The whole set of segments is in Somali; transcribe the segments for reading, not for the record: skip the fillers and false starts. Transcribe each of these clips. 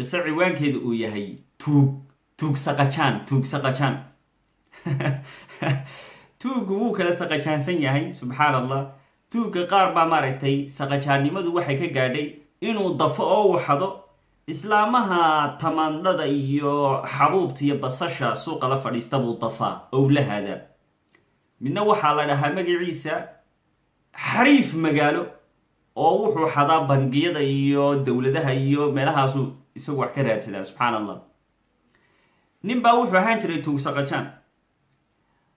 Qiso ciwaankeedu uu yahay tuug, tuug saqajaan, tuug saqajaan. Tuuggu wuu kala saqajaansan yahay, subxaan Allah. Tuugga qaar baa, maaragtay, saqajaannimadu waxay ka gaadhay inuu dafo oo uu xado islaamaha tamaandhada iyo xabuubta iyo basasha suuqa la fadhiista buu dafaa oo la haadaa. Midna waxaa la dhahaa magaciisa xariif magaalo, oo wuxuu xadaa bangiyada iyo dowladaha iyo meelahaasu isagu wax ka raadsadaa, subxaan Allah. Nin baa wuxuu ahaan jiray tuug saqajaan.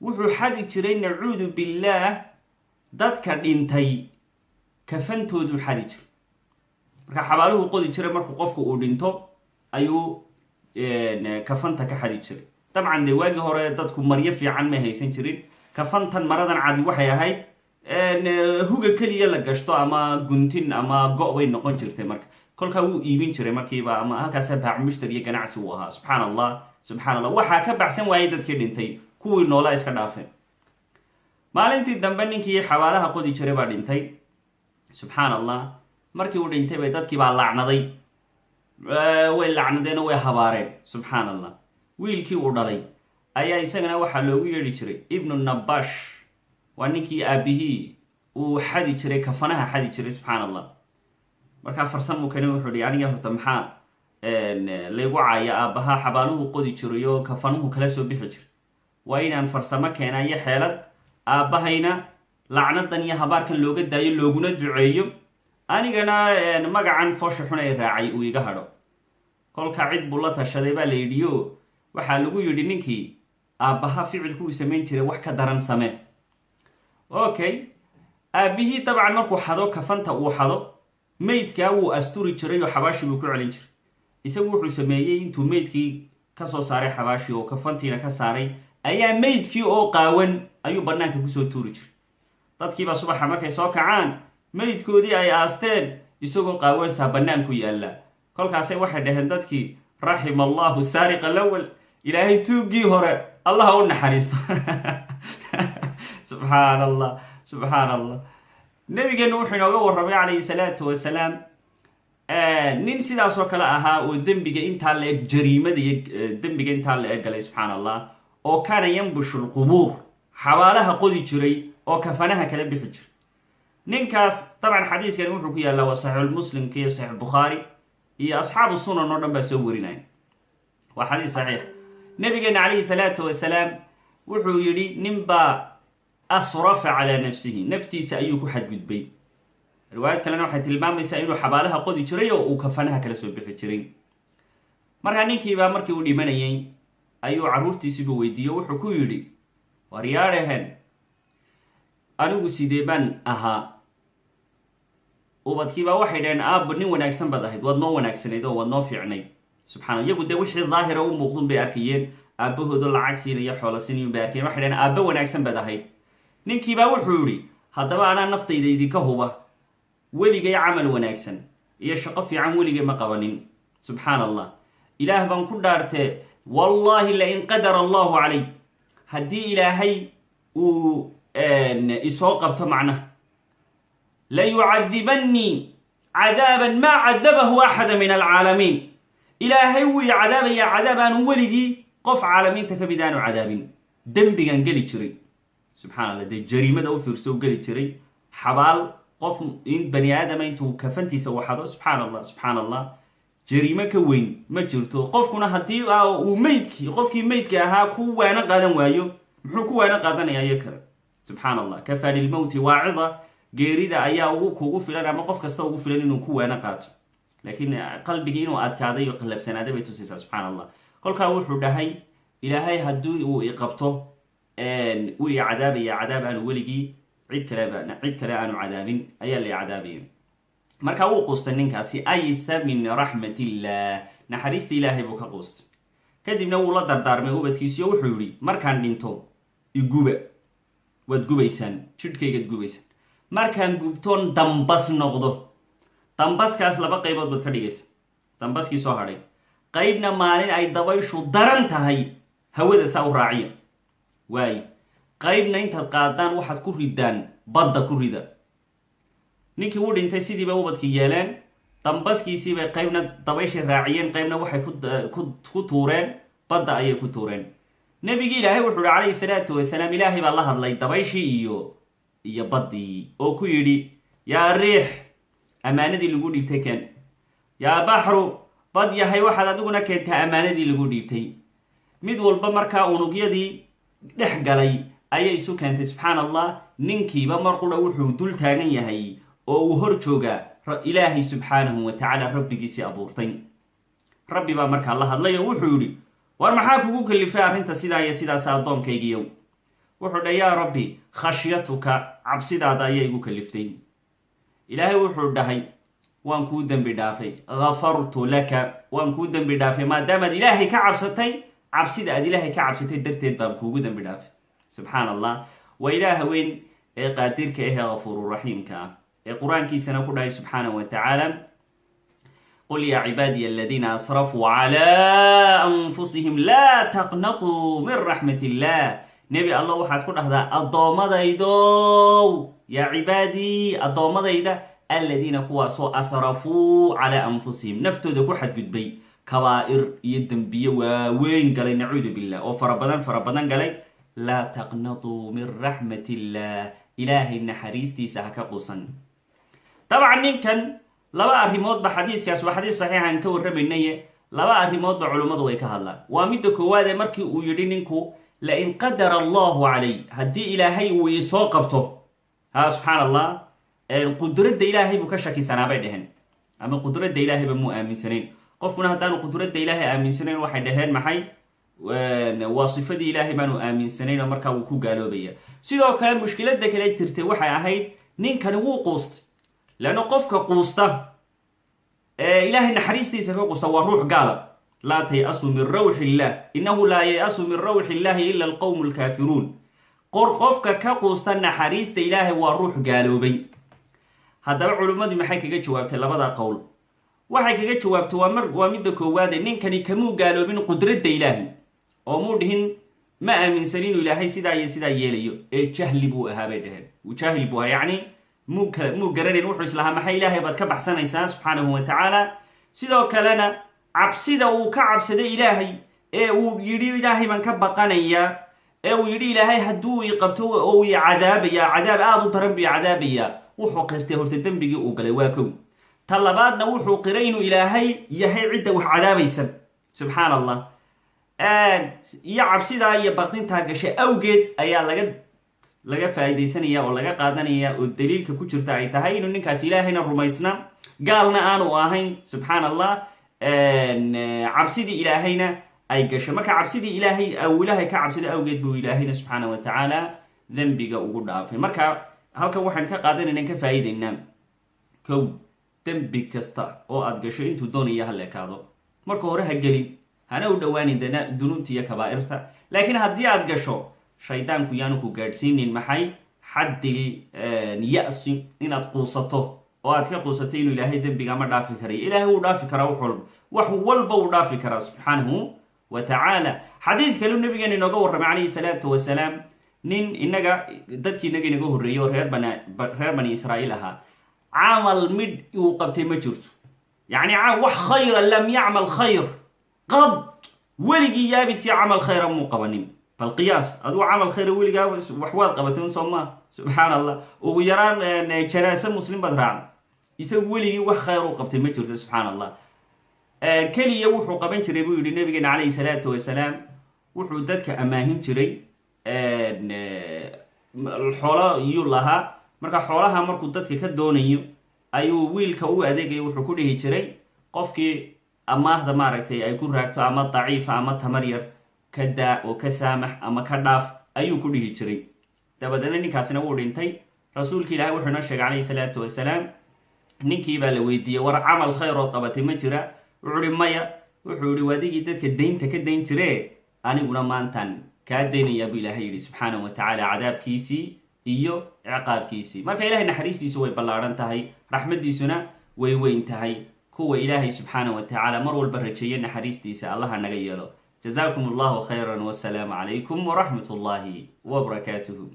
Wuxuu xadi jiray, nacuudu billaah, dadka dhintay kafantooduu xadi jiray. Marka xabaaluhu qodi jiray, markuu qofku uu dhinto ayuu kafanta ka xadi jiray. Dabcan dee waagii hore dadku maryo fiican may haysan jirin. Kafantan maradan cadi waxay ahayd huga keliya la gashto ama guntin ama go' bay noqon jirtay. Marka kolkaa wuu iibin jiray markiiba, ama halkaasa baac mushtar iyo ganacsi uu ahaa. Subxaan Allah, subxaan Allah. Waxaa ka baxsan waayay dadkii dhintay, kuwii noolaa iska dhaafeen. Maalintii dambe ninkii xabaalaha qodi jiray baa dhintay, subxaan Allah. Markii uu dhintay bay dadkii baa lacnaday, way lacnadeen oo way habaareen, subxaan Allah. Wiilkii uu dhalay ayaa isagana waxaa loogu yeedhi jiray Ibnu Nabash. Waa ninkii aabihii uu xadi jiray, kafanaha xadi jiray, subxaan Allah. Markaa farsamuu kani wuxuu hi: "Aniga horta maxaa laygu caaya? Aabbaha xabaaluhu qodi jiray oo kafanuhu kala soo bixi jiray. Waa inaan farsamo keenaa iyo xeelad aabbahayna lacnadan iyo habaarkan looga daayo, looguna duceeyo, anigana magacan foosha xun ee raacay uu iga hadho." Kolka cid buu la tashaday baa la yidhiyo. Waxaa lagu yidhi: "Ninkii aabbaha ficilku uu samayn jiray wax ka daran same." Okay, aabbihii dabcan markuu xado kafanta uu xado, meydkaa wuu asturi jiray oo xabaashi buu ku celin jiray. Isagu wuxuu sameeyey, intuu meydkii kasoo saaray xabaashi oo kafantiina ka saaray, ayaa meydkii oo qaawan ayuu bannaanka kusoo tuuri jiray. Dadkiibaa subaxa markay soo kacaan, meydkoodii ay aasteen isagoo qaawansaa bannaanku yaalla. Kolkaasay waxay dhaheen dadkii: "Raxima Allahu saariqa alawal, Ilaahay tuuggii hore Allaha u naxariisto." Subxaan Allah, subxaan Allah. Nabigeenu wuxuu inooga warramay, calayhi salaatu wasalaam, nin sidaasoo kale ahaa oo dembiga intaa la eg, jariimada iyo dembiga intaa la eg galay, subxaan Allah, oo kaana yanbushu lqubuur, xabaalaha qodi jiray oo kafanaha kala bixi jiray. Ninkaas dabcan xadiiskan wuxuu ku yaallaa waa saxiixulmuslimka iyo Saxiix Bukhaari iyo asxaabu sunan oo dhan baa soo warinaya. Waa xadiis saxiix. Nabigeena calayhi salaatu wasalaam wuxuu yidhi: "Nin baa asrafa calaa nafsihi, naftiisa ayuu ku xadgudbay." Riwaayad kalena waxay tilmaamaysaa inuu xabaalaha qodi jiray oo uu kafanaha kala soo bixi jiray. Markaa ninkiibaa markii uu dhimanayay ayuu carruurtiisiiba weydiiyo. Wuxuu ku yidhi: "Waryaadhahen, anigu sidee baan ahaa?" Ubadkiibaa waxay dhaheen: "Aabbo, nin wanaagsan baad ahayd, waad noo wanaagsanayd oo waad noo fiicnayd." Subxana, iyagu dee wixii daahira u muuqdun bay arkayeen. Aabbahoodo lacag siinaya, xoola siinayun bay arkayeen. Waxay dhaheen: "Aabbo wanaagsan baad ahayd." Ninkiibaa wuxuu yidhi: "Haddaba anaa naftayda idinka huba, weligay camal wanaagsan iyo shaqo fiican weligay ma qabanin." Subxaan Allah. Ilaah baan ku dhaartee, wallaahi lain qadara Allahu calay, haddii Ilaahay uu isoo qabto, macnaha, layucadibannii cadaaban maa cadabahu axada min alcaalamiin. Ilaahay wuu i cadaabayaa cadaab aanu weligii qof caalamiinta ka mid aanu cadaabin, dembigan geli jiray. Subxaan Allah, dee jariimada u fiirso u geli jiray, xabaal qof in bani aadama intuu kafantiisa waxado. Subxaan Allah, subxaan Allah. Jariimo ka weyn ma jirto. Qofkuna haddii uu meydkii, qofkii meydka ahaa, ku waano qaadan waayo, muxuu ku waano qaadanaya iyo kale? Subxaan Allah. Kafaa lilmowti waacida. Geerida ayaa ugu kugu filan, ama qof kasta ugu filan, inuu ku waano qaato. Laakiin qalbigii inuu adkaaday oo qallabsanaaday bay tusaysaa, subxaan Allah. Kolkaa wuxuu dhahay: "Ilaahay haddii uu iqabto, wuu i cadaabaya cadaab aanu weligii cid kale aanu cadaabin ayaa la i cadaabaya." Marka wuu quustay ninkaasi. Aysa min raxmat illaah, naxariista Ilaahay buu ka quustay. Kadibna wuu la dardaarmay ubadkiisiyo. Wuxuu yidhi: "Markaan dhinto iguba, waad gubaysaan, jidhkaygaad gubaysaan. Markaan gubtoon dambas noqdo, dambaskaas laba qaybood baad ka dhigaysa. Dambaskii soo hadhay qaybna maalin ay dabayshu daran tahay hawada saa u raaciya waaye, qaybna intaad qaadaan waxaad ku ridaan badda, ku rida." Ninkii wuu dhintay, sidiiba ubadkii yeeleen. Dambaskiisii bay qaybna dabayshay raaciyeen, qaybna waxay ku tuureen badda ayay ku tuureen. Nebigii Ilaahay wuxuu uhi calayhi salaatu wasalaam, Ilaahay baa la hadlay dabayshii iyo baddii oo ku yidhi: "Yaa riix, ammaanadii lagu dhiibtay keen. Yaa baxru, bad yahay, waxaad adiguna keentaa ammaanadii lagu dhiibtay." Mid walba markaa unugyadii dhex galay ayay isu keentay. Subxaan Allah, ninkiiba mar qura wuxuu dul taagan yahay oo uu hor joogaa Ilaahay subxaanahu wa tacaala, Rabbigiisii abuurtay. Rabbi baa markaa la hadlay oo wuxuu yidhi: "War maxaa kugu kalifay arrinta sidaa iyo sidaas, addoonkaygiyow?" Wuxuu dha: "Yaa Rabbi, khashyatuka, cabsidaada ayaa igu kaliftay." Ilaahay wuxuu dhahay: "Waan kuu dembi dhaafay. Ghafartu laka, waan kuu dembi dhaafay. Maadaamaad Ilaahay ka cabsatay, cabsida aad Ilaahay ka cabsatay darteed baan kuugu dembi dhaafay." Subxaan Allah, waa Ilaaha weyn ee qaadirka ahee ghafuururaxiimka ah ee Qur-aankiisana ku dhahay subxaanahu wa tacaala: "Qul yaa cibaadiya aladiina asrafuu calaa anfusihim laa taqnatuu min raxmat illah." Nebi Allah, waxaad ku dhahdaa addoommadaydow, yaa cibaadii, addoommadayda, aladiina, kuwaasoo, asrafuu calaa anfusihim, naftooda ku xadgudbay, kabaa'ir iyo dembiye waaweyn galay, nacuudu billah, oo fara badan fara badan galay, laa taqnatuu min raxmat illah, Ilaahay naxariistiisa ha ka qusan. Dabcan ninkan laba arrimoodba, xadiidkaas waa xadiis saxiixan ka warramaynaye, laba arrimoodba culummadu way ka hadlaan. Waa midda koowaad ee markii uu yidhi ninku: "Lain qadara Allahu calay," haddii Ilaahay uu isoo qabto. Ha, subxaan Allah, qudradda Ilaahay buu ka shakisanaa bay dheheen, ama qudradda Ilaahayba muu aaminsanayn. Qofkuna haddaanu qudradda Ilaahay aaminsanayn, waxay dhaheen maxay, waa sifadii Ilaahay baanu aaminsanayn oo markaa wuu ku gaaloobaya. Sidoo kale mushkiladda kale jirtay waxay ahayd ninkani wuu quustay, leanna qofka quusta ee Ilaahay naxariistiisa ka quusta waa ruux gaala. Laa tay'asuu min rawxi illah, innahu laa yay'asu min rawxi illahi ila alqowmu alkaafiruun. Qofka ka quusta naxariista Ilaahay waa ruux gaaloobay. Haddaba culimmadii maxay kaga jawaabtay labada qowl? Waxay kaga jawaabtay, waa mar waa midda koowaade, ninkani kamuu gaaloobin qudradda Ilaahay oo muu dhihin ma aaminsan inuu Ilaahay sidaa iyo sidaa yeelayo, ee jahli buu ahaa bay dheheen. Jaahil buu ahaa, yacni muu garanayn. Wuxuu islahaa maxay Ilaahay baad ka baxsanaysaa subxaanahu wa tacaala. Sidoo kalena cabsida uu ka cabsaday Ilaahay ee uu yidhi "Ilaahay baan ka baqanayaa," ee uu yidhi "Ilaahay hadduu i qabto oo i cadaabaya, cadaab aada u daran buu i cadaabayaa," wuxuu qirtay horta dembigii uu galay. Waa kow. Ta labaadna, wuxuu qiray inuu Ilaahay yahay cidda wax cadaabaysa. Subxaan Allah, iyo cabsidaa iyo baqdintaa gashay awgeed ayaa laga faa'iidaysanaya oo laga qaadanaya oo daliilka ku jirta ay tahay inuu ninkaas Ilaahayna rumaysna, gaalna aanu ahayn. Subxaan Allah, cabsidii Ilaahayna ay gasho. Marka cabsidii Ilaahay uu Ilaahay ka cabsida awgeed buu Ilaahayna subxaana wa tacaala dembiga ugu dhaafay. Marka halkan waxaynu ka qaadanayna, ka faa'iidaynaa, kow, dembi kasta oo aad gasho intuu doonaya ha leekaado, marka hore ha gelin, hana u dhowaanin dunuubta iyo kabaa'irta. Laakiin haddii aad gasho, shaydaanku yaanu ku gaadhsiinin maxay, xaddil ya'si, inaad quusato oo aad ka quusatay inuu Ilaahay dembiga ma dhaafi karayo. Ilaahay wuu dhaafi karaa wax walba, wax walba wuu dhaafi karaa subxaanahu wa tacaala. Xadiid kaleu nabigeena inooga warramay calayhi salaatu wasalaam, nin inaga dadkii inaga inaga horreeyey oo reer Bani Israa'iil ahaa, camal midh uu qabtay ma jirto, yacni wax khayra, lam yacmal khayr qad, weligii yaabidkii camal khayra muu qabanin. Bal qiyaas adigu, camal khayra weligaa wax waad qabatay soo maa? Subxaan Allah, ugu yaraan janaase muslim baad raacday. Isagu weligii wax khayr uu qabtay ma jirto. Subxaan Allah, keliya wuxuu qaban jiray buu yihi nabigeena calayhi salaatu wasalaam, wuxuu dadka amaahin jiray xoolo iyuu lahaa. Marka xoolaha markuu dadka ka doonayo ayuu wiilka u adeegaya wuxuu ku dhihi jiray: "Qofkii amaahda maaragtay ay ku raagto ama daciifa ama tamar yar, ka daa oo ka saamax ama ka dhaaf," ayuu ku dhihi jiray. Dabadeedna ninkaasina wuu dhintay. Rasuulka Ilahay wuxuu inoo sheegay calayhi salaatu wasalaam, ninkii baa la weydiiyey: "War camal khayr oo qabatay ma jira?" Wuxuu ihi: "Maya." Wuxuu ihi: "Waadigii dadka daynta ka dayn jiree, aniguna maantan kaa daynayaa," buu Ilaahay yidhi subxaanahu wa tacaala, cadaabkiisii iyo ciqaabkiisii. Marka Ilahay naxariistiisu way ballaadhan tahay, raxmaddiisuna way weyn tahay. Kuwa Ilaahay subxaana wa tacaala mar walba rajeeye naxariistiisa Allaha naga yeelo. Jazaakum Allahu khayra, wasalaamu calaykum waraxmat ullahi wabarakaatuhu.